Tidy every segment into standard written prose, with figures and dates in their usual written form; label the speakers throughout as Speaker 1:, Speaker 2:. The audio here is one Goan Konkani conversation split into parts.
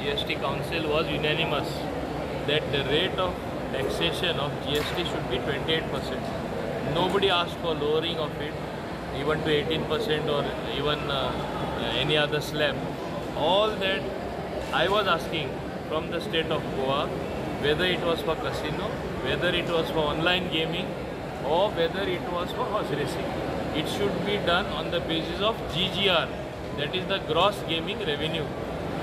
Speaker 1: GST Council was unanimous that the rate of taxation of GST should be 28%. Nobody asked for lowering of it, even to 18% or even any other slab. All that I was asking from the state of Goa, whether it was for casino, whether it was for online gaming, or whether it was for horse racing. It should be done on the basis of GGR, that is the gross gaming revenue.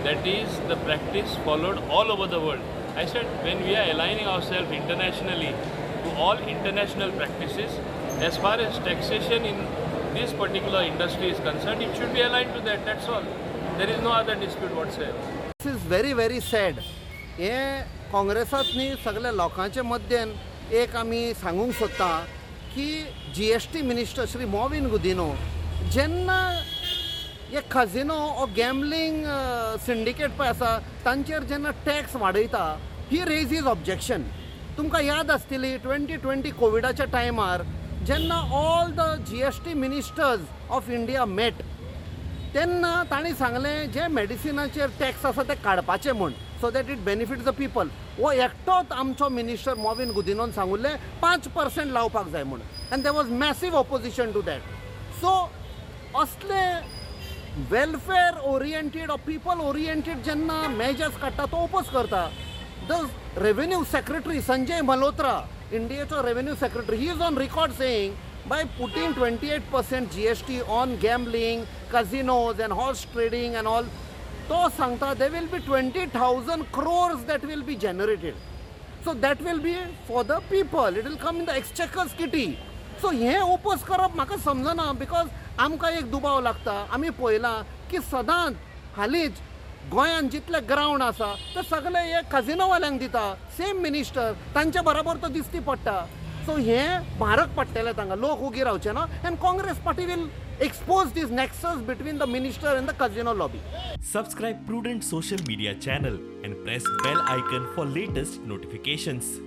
Speaker 1: That is the practice followed all over the world. I said when we are aligning ourselves internationally to all international practices, as far as taxation in this particular industry is concerned, it should be aligned to that, that's all. There is no other dispute whatsoever.
Speaker 2: This is very very sad. हे काँग्रेसात न्ही सगळ्या लोकांचे मध्यान एक आमी सांगूंक सोदता की GST minister Shri Mauvin Godinho जेन्ना हे कझिनो ओ गॅमलिंग सिंडिकेट पळय आसा तांचेर जेन्ना टॅक्स वाडयता, ही रेज his objection. तुमकां याद आसतली 2020 कोविडाच्या टायमार जेन्ना all the GST ministers of India met तेन्ना तांणी सांगलें जे मेडिसिनाचेर टॅक्स आसा ते काडपाचे म्हूण, so that it benefits the people. हो एकटोच आमचो मिनिस्टर मॉविन गुदिनोन सांगुल्लें 5% लावपाक जाय म्हूण, and there was massive opposition to that. So असले welfare oriented or people oriented जेन्ना मेजर्स काडटा तो ओपोज करता. The revenue secretary Sanjay Malhotra, इंडियेचो revenue secretary, he is on record saying by putting 28% GST on gambling, casinos and horse trading and all, तो सांगता there will be 20,000 crores that will be generated. So that will be for the people. It will come in the exchequer's kitty. So हे ओपोज करप म्हाका समजना, because आमकां एक दुबाव लागता. आमी पळयलां की सदांच हालींच गोंयांत जितले ग्रावंड आसा ते सगळे हे कझिनोवाल्यांक दिता, सेम मिनिस्टर तांचे बराबर तो दिसती पडटा. सो हें म्हारग पडटलें तांकां, लोक उगी रावचे ना. And Congress party will expose this nexus between the minister and the casino lobby.
Speaker 3: Subscribe Prudent social media channel and press bell icon for latest notifications.